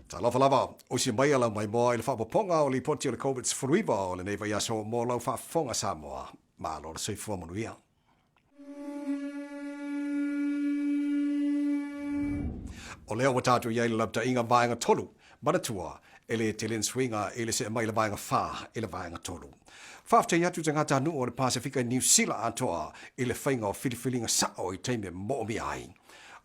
Talofa lava, usi mai a lau maimoa i le faaopoopoga o Lipoti o le Covid-19 o lenei vaiaso mo lau faafofoga Samoa. Malo le soifua manuia. O lea ua tatou i ai i le lapataiga vaega 3, manatua, e le tele ni suiga i le see mai le vaega 4 i le vaega 3. Faafetai atu tagatanuu o le Pasefika i Niu Sila atoa i le faiga o filifiliga sao i taimi e moomia ai.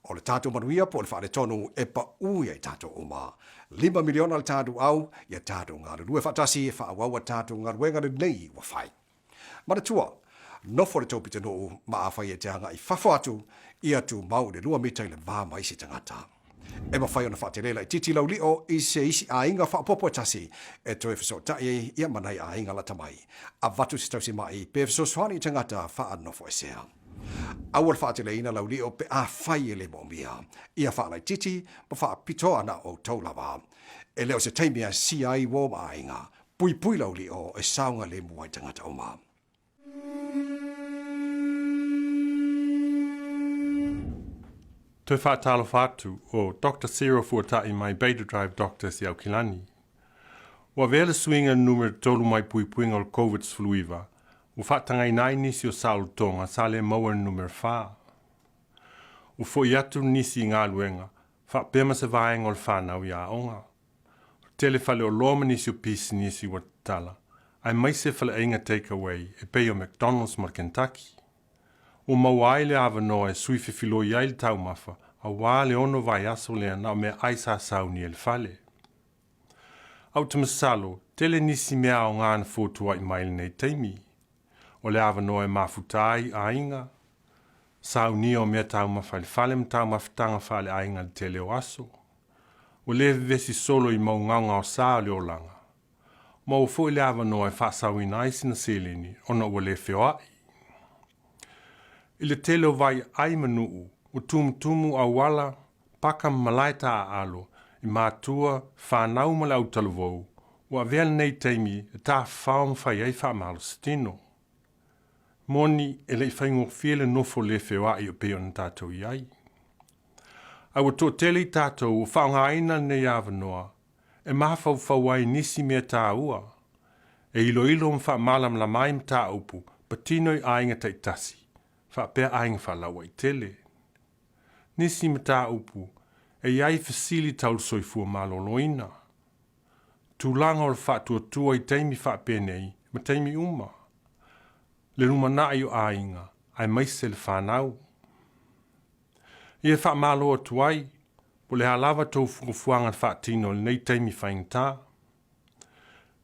O le tatou manuia po o le faaletonu e paʻu ia i tatou uma. 5 miliona le tatou au, ia tatou galulue faatasi e faaauau a tatou galuega lelei ua fai. Manatua, nofo le tou pitonuu ma afai e te agai i fafo atu, ia tumau i le 2 mita i le va ma isi tagata. E mafai ona faatele laitiiti lau lio i se isi aiga faaopoopo e tasi e toe fesootai ai ia ma nai aiga lata mai. Avatu se tausimai pe fesoasoani i tagata faanofoesea. Aua le faateleina lau lio pe afai e le moomia. Ia faalaitiiti ma faapitoa na outou lava. E le o se taimi e asia ai uo ma aiga. Puipui lau lio e saogalemu ai tagata uma. Toe faatalofa atu o Doctor Cyril Fuatai mai Beta Drive Doctors i Aukilani. Ua avea le suiga numera 3 mai puipuiga o le Covid-19 ua faatagaina ai nisi o saolotoga sa le maua i le numera 4. Ua foi atu nisi i galuega faapea ma se vaega o le fanau i aoga. O tele faleoloa ma nisi o pisinisi ua tatala, aemaise faleaiga take away e pei o McDonald's ma le Kentucky. Ua maua ai le avanoa e sui fefiloi ai le taumafa aua le ono vaiaso lea na o meaai sa sauni e le fale. A ou te masalo, tele nisi mea aoga na fotuai mai i lenei taimi. O le avanoa e mafuta ai aiga, saunia o mea taumafa i le fale ma taumafataga faaleaiga i le tele o aso. Ua le vevesi solo i mau gaogaosa o le olaga. Maua foi le avanoa e faasaoina ai sina seleni ona ua le feoai. I le tele o vai ai ma nuu, ua tumutumu auala, paka ma malae taaalo i matua, fanau ma le autalavou, ua avea lenei taimi e tafafao ma fai ai faamalositino. Moni, e le i faigofie le nofo le feoai e pei ona tatou i ai. A ua toatele i tatou ua faaaogaina lenei avanoa e mafaufau ai nisi mea taua, e iloilo ma faamalamalama ai mataupu patino i aiga taitasi faapea aiga faalauaitele. Nisi mataupu e i ai fesili tau le soifua maloloina. Tulaga o le faatuatua i taimi faapenei ma taimi uma. Le lumanai o aiga aemaise le fanau. Ia faamalo atu ai, po o le a lava tou fuafuaga faatino i lenei taimi faigata.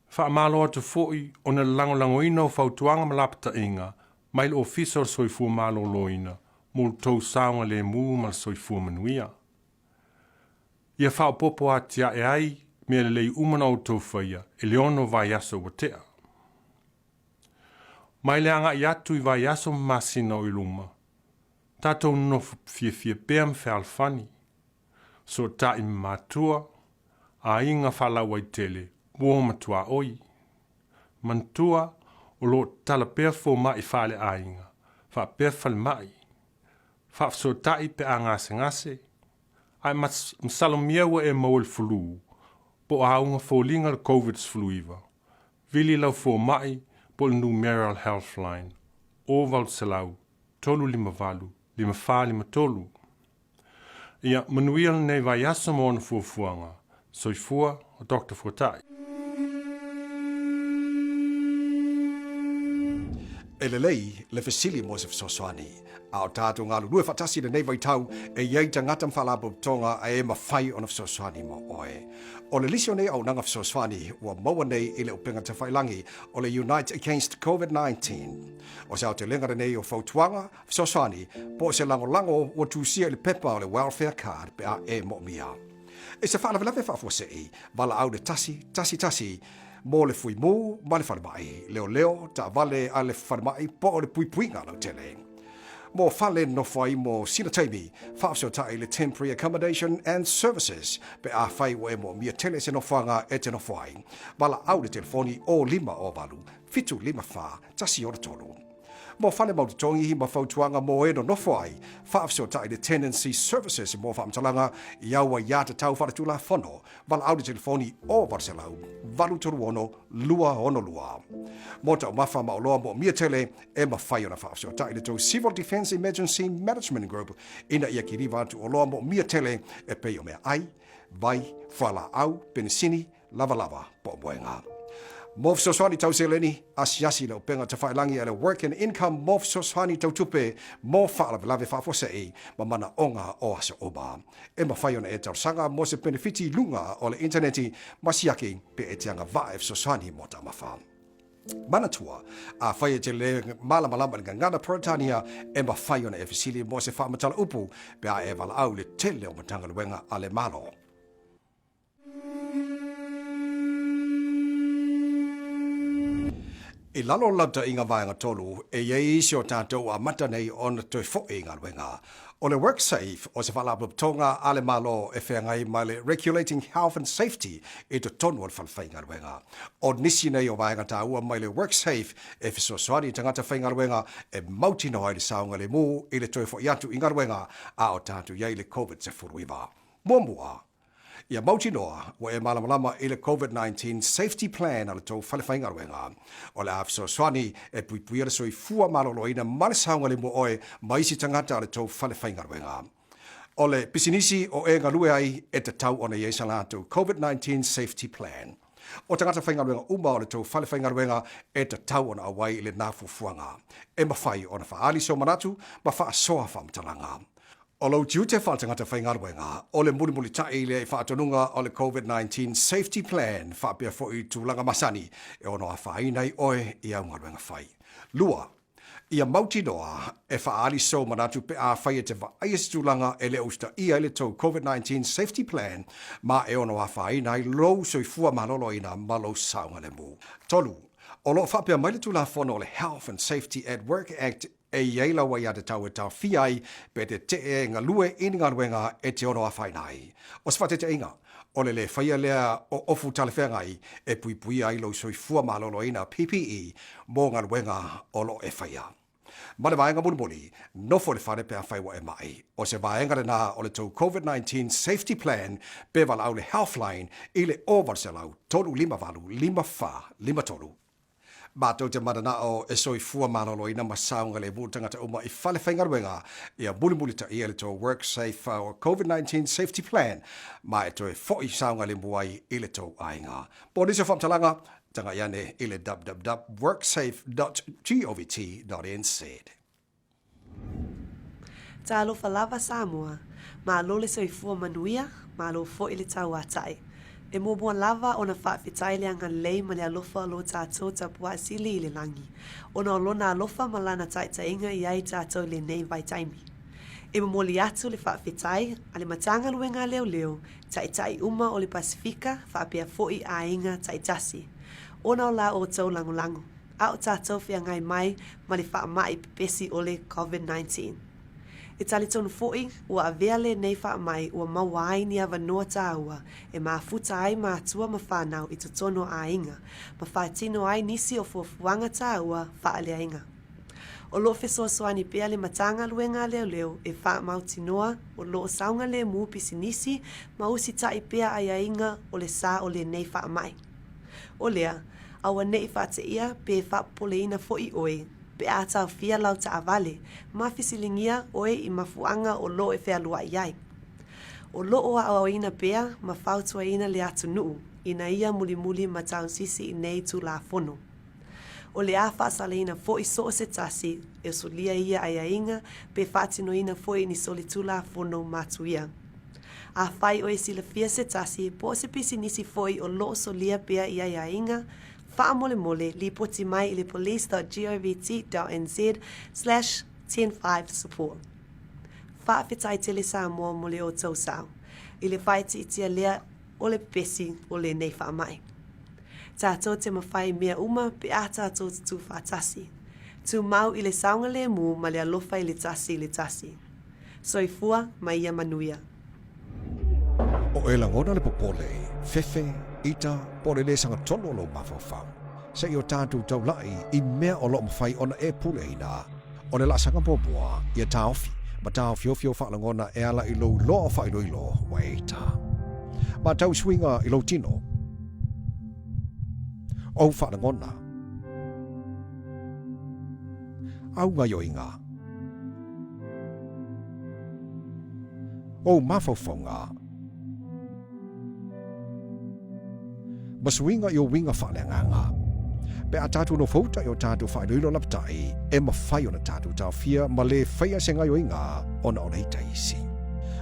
Faamalo atu foi ona le lagolagoina o fautuaga ma lapataiga mai le Ofisa o le Soifua Maloloina mo le tou saogalemu ma le soifua manuia. Ia faaopoopo atiae ai mea lelei uma na outou faia i le ono vaiaso ua tea. Mai le agai atu i vaiaso ma masina o i luma, tatou nonofo fiafia pea ma fealofani, sootaʻi ma matua, aiga faalauaitele, uo ma tuaoi. Manatua, o lo o tatala pea fomaʻi faaleaiga, faapea falemai, faafesootaʻi pe a gasegase, ae masalomia ua e maua i le fulu, po o auga foliga le Covid-19, vili lau fomaʻi po o le numera o le Healthline, 0800 358 5453. Ia manuia lenei vaiaso ma ona fuafuaga. Soifua o Doctor Fuatai. E lelei le fesili mo se fesoasoani, a o tatou galulue faatasi i lenei vaitau e i ai tagata ma faalapotopotoga e mafai ona fesoasoani mo oe. O le lisi o nei auaunaga fesoasoani ua maua nei i le upega tafailangi o le Unite Against COVID-19. O se aotelega lenei o fautuaga, fesoasoani, po o se lagolago ua tusia i le pepa o le Welfare Card pe a e moomia. I se faalavelave faafuasei, valaau le 111 mo le fuimu ma le falemai, leoleo, taavale a le falemai po o le puipuiga lautele. Mo fale nofo ai mo sina taimi, faafesootai le Temporary Accommodation and Services pe afai ua e moomia tele se nofoaga e te nofo ai. Valaau le telefoni 05 o 8 7 5 4 1 6 3. Mo fale mau totogi ma fautuaga mo e nonofo ai, faafesootai le Tenancy Services mo faamatalaga i au aiā tatau faaletulafono, valaau le telefoni 0800 836 262. Mo taumafa ma oloa moomia tele, e mafai ona faafesootai le tou Civil Defence Emergency Management Group ina ia kiliva atu oloa moomia tele e pei o meaai, vai, fualaau, penisini, lavalava po o moega. Mo fesoasoani tau seleni, asiasi le upega tafailagi a le Work and Income mo fesoasoani tau tupe mo faalavelave faafuasei ma manaoga o aso uma. E mafai ona e talosaga mo se penefiti i luga o le initaneti ma siaki pe e te agavaa e fesoasoani mo taumafa. Manatua, afai e te le malamalama i le gagana Peretania, e mafai ona e fesili mo se faamatala upu pe a e valaau i le tele o Matagaluega a le Malo. I lalo o lautaʻiga vaega tolu, e i ai isi o tatou ua amata nei ona toe foʻi i galuega. O le WorkSafe o se faalapotopotoga a le Malo e feagai ma le Regulating Health and Safety i totonu o le fale faigaluega. O nisi nei o vaega taua mai le WorkSafe e fesoasoani i tagata faigaluega e mautinoa ai le saogalemu i le toe foʻi atu i galuega a o tatou i ai i le Covid-19. Muamua, Ia mautinoa ua e malamalama i le Covid-19 Safety Plan a le tou fale faigaluega. O le a fesoasoani e puipuia le soifua maloloina ma le saogalemu o oe ma isi tagata a le tou fale faigaluega. O le pisinisi o e galue ai e tatau ona i ai sa latou Covid-19 Safety Plan. O tagata faigaluega uma o le tou fale faigaluega e tatau ona auai i lena fuafuaga. E mafai ona faaali sou manatu ma faasoa faamatalaga. O lou tiute faaletagata faigaluega, o le mulimulitaʻi lea i faatonuga o le Covid-19 Safety Plan faapea foi tulaga masani e ono afaina ai oe i au galuega fai. Lua, ia mautinoa e faaali sou manatu pe afai e te vaaia se tulaga e le usitaia ai le tou Covid-19 Safety Plan ma e ono afaina ai lou soifua maloloina ma lou saogalemu. Tolu, o lo o faapea mai le Tulafono o le Health and Safety at Work Act E i ai lau aiatatau e taofia ai pe te tee e galue i ni galuega e te ono afaina ai. O se faataitaiga, o le lē faia lea o ofu talafeagai e puipuia ai lou soifua maloloina, PPE, mō galuega o lo o e faia. Ma le vaega mulimuli, nofo i le fale pe afai ua e maʻi. O se vaega lena o le tou Covid-19 Safety Plan pe valaau le Healthline i le 0800 358 5453. Matou te mananao e soifua maloloina ma saogalemu tagata uma i fale faigaluega ia mulimulitaia le tou WorkSafe or Covid-19 Safety Plan ma e toe foʻi saogalemu ai i le tou aiga. Mo nisi o faamatalaga, tagai ane i le www.worksafe.govt.nz. Talofa lava Samoa. Malo le soifua manuia, malo foi le tauataʻi. E muamua lava ona faafetai le agalelei ma le alofa o lo tatou tapuaʻa sili i le lagi, ona o lona alofa ma lana taitaiga i ai tatou i lenei vaitaimi. E momoli atu le faafetai a le Matagaluega a Leoleo, taitai uma o le Pasefika faapea foi aiga taitasi, ona o la outou lagolago. a o tatou feagai mai ma le faamai pepesi o le COVID-19. E talitonu foi ua avea lenei faamai ua maua ai ni avanoa tāua e mafuta ai mātua ma whānau i totonu o aiga ma faatino ai nisi o fuafuaga tāua faaleaiga. O lo o fesoasoani pea le Matagaluega a Leoleo e faamautinoa o lo o saogalemu pisinisi ma usitaʻi pea aiaiga o le sa o lenei faamai. O lea, aua ne i faateia pe faapopoleina foi oe pe a taofia lau taavale ma fesiligia oe i mafuaaga o lo e fealuai ai. O lo o aoaoina pea ma fautuaina le atunuu ina ia mulimuli ma tausisi i nei Tulafono. O le a faasalaina foi so o se tasi e solia ia aiaiga pe faatinoina foi ni solitulafono matuia. Afai oe silafia se tasi po o se pisinisi foi o lo o solia pea i aiaiga, faamolemole lipoti mai i le police.govt.nz/105support. Faafetai tele Samoa mo le outou sao i le faaitiitia lea o le pepesi o lenei faamai. Tatou te mafai i mea uma pe a tatou tutū faatasi. Tumau i le saogalemu ma le alofa i le tasi i le tasi. Soifua ma ia manuia. O e lagona le popole, fefe, ita, po o le le sagatonu o lou mafaufau. Se i o tatou taula'i i mea o lo o mafai ona e puleaina. O le laasaga muamua, ia taofi ma taofiofi ou faalogona e ala i lou iloa o faailoilo ua e ita. Matau i suiga i lou tino, ou faalogona, au gaioiga, ou mafaufauga, ma suiga i ou uiga faaleagaga. Pe a tatou nofouta i o tatou faailoilo lapatai, e mafai ona tatou taofia ma le faia se gaioiga ona o le ita isi.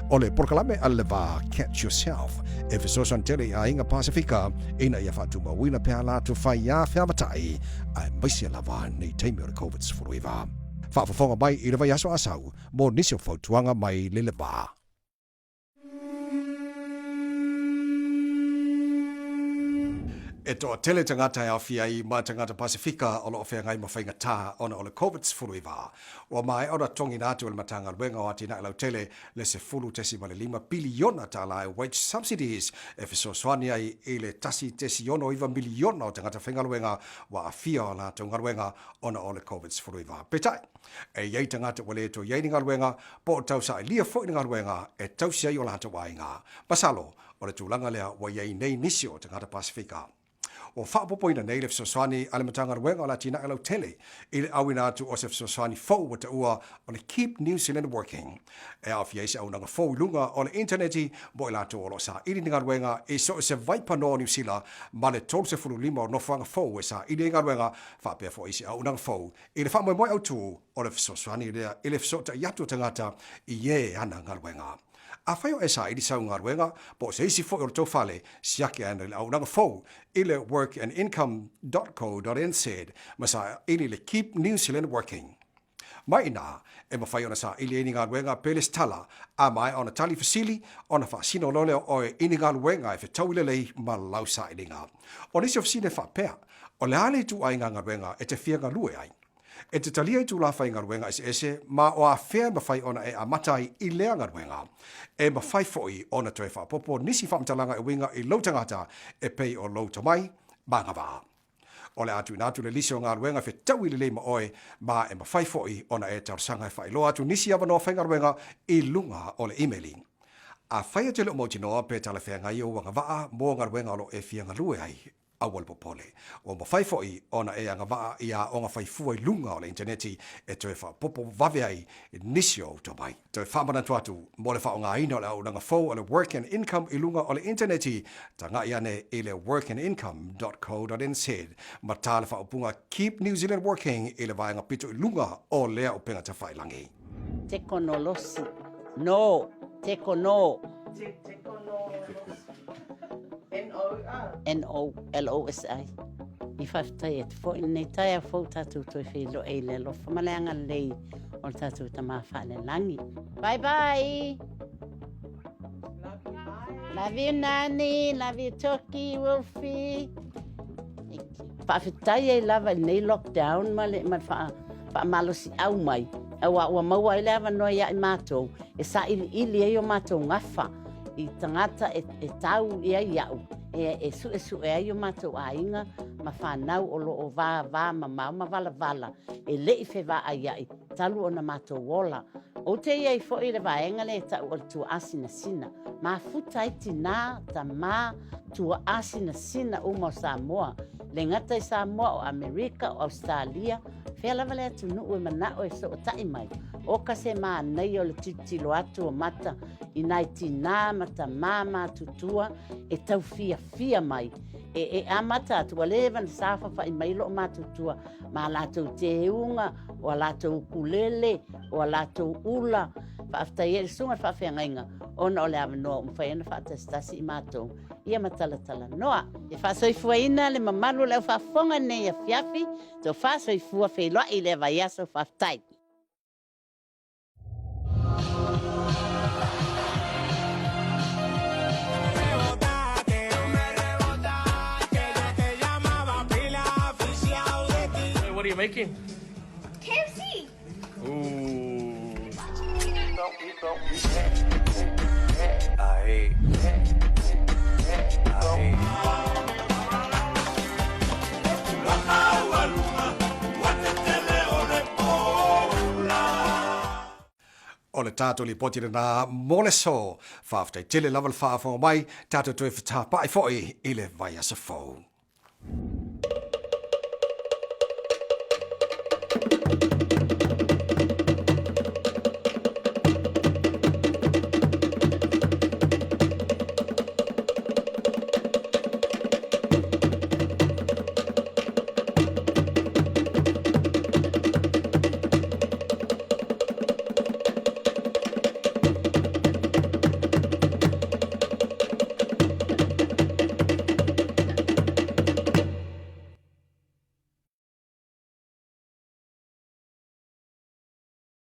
O le polokalame a le va Catch Yourself e fesoasoani tele i aiga Pasefika ina ia faatumauina pea a latou faiā feavatai aemaise lava nei taimi o le Covid-19. Faafofoga mai i le vaiaso a sau mo nisi o fautuaga mai le le va. E toatele tagata e aofia ai ma tagata Pasefika o lo o feagai ma faigatā ona o le Covid-19. Ua maea ona totogiina atu e le Matagaluega o Atinae Lautele le $10.5 piliona tālā e wage subsidies e fesoasoani ai i le 1.69 miliona o tagata faigaluega ua aafia o latou galuega ona o le Covid-19. Peitai, e i ai tagata ua le toe i ai ni galuega po o tausailia foi ni galuega e tausi ai o latou aiga. Masalo, o le tulaga lea ua i ai nei nisi o tagata Pasefika. Ua faaopoopoina nei le fesoasoani a le Matagaluega o le Atinae Lautele i le auina atu o se fesoasoani fou ua taua o le Keep New Zealand Working, e aofia ai se auaunaga fou i luga o le initaneti mo i latou o lo o saili ni galuega i so o se vaipanoa o Niu Sila ma le 35 o nofoaga fou e saili ai galuega faapea foi se auaunaga fou i le faamoemoe autu o le fesoasoani lea i le fesootai atu o tagata i e ana galuega. Afai o e saili sau galuega po o se isi foi o le tou fale, siaki ane i le auaunaga fou i le workandincome.co.nz ma saili le Keep New Zealand Working. Mai i ina, e mafai ona saili ai ni galuega pe lesitala, a maea ona tali fesili, ona faasino loa lea o oe i ni galuega e fetaui lelei ma lau sailiga. O nisi o fesili e faapea, O le a le ituaiga galuega e te fia galue ai? E te talia itulā faigaluega eseese ma o afea e mafai ona e amata ai i lea galuega. E mafai foi ona toe faaopoopo nisi faamatalaga e uiga i lou tagata e pei o lou tomai ma agavaa. O le a tuuina atu le lisi o galuega e fetaui lelei ma oe ma e mafai foi ona e talosaga e faailoa atu nisi avanoa faigaluega i luga o le imeli. Afai e te le o mautinoa pe talafeagai ou agavaa mo galuega o lo o e fia galue ai, aua le popole. Ua mafai foi ona e agavaa i aoga faifua i luga o le initaneti e toe faaopoopo vave ai nisi o ou tomai. Toe faamanatu atu, mo le faaaogaina o le auaunaga fou o le Work and Income i luga o le initaneti, tagai ane i le workandincome.co.nz ma tā le faaupuga Keep New Zealand Working i le vaega pito i luga o lea upega tafailangi. Tekonolosi. No. Tekono. N-O-L-O-S-I. I faafetai atu foi i lenei taeao fou tatou toe feiloai i le alofa ma le agalelei o le tatou Tama Faalelagi. Bye bye! Love you Nani, love you Toki, Wolfie. Faafetai ai lava i lenei lockdown ma le, ma le faa, faamalosiau mai, aua ua maua ai le avanoa ia i matou e sailiili ai o matou gafa i tagata e, e tau i ai iaʻu, e, e suʻesuʻe ai o matou aiga ma fanau o lo o vāvā mamao ma valavala e le i fevaaiaʻi talu ona matou ola. Ou te i ai foi i le vaega lea e taʻu o le tuaʻa sinasina. Mafuta ai tinā, tamā, tuaʻa sinasina uma o Samoa, le gata i Samoa, o Amerika, o Ausetalia, fea lava le atunuu e manaʻo e sootaʻi mai. ʻO ka se manaia o le tilotilo atu o mata i nai tinā ma tamā matutua e tau fiafia mai. E, e amata atu, ua leva ona safafaʻi mai loʻo matutua ma a latou teuga, o a latou ukulele, o a latou ula. Faafetai ai i le susuga i le faafeagaiga ona o le avanoa ua mafai ai ona faatasitasi i matou ia ma talatalanoa. E faasoifuaina le mamalu o le au faafofoga i lenei afiafi, tofa soifua feiloai i lea vaiaso, faafetai. Hey, what are you making? KFC. Ooh. Ae. Ae. O le tatou lipoti lenā mo le aso. Faafetai tele lava le faafofoga mai, tatou toe fetapaai foi i le vaiaso fou.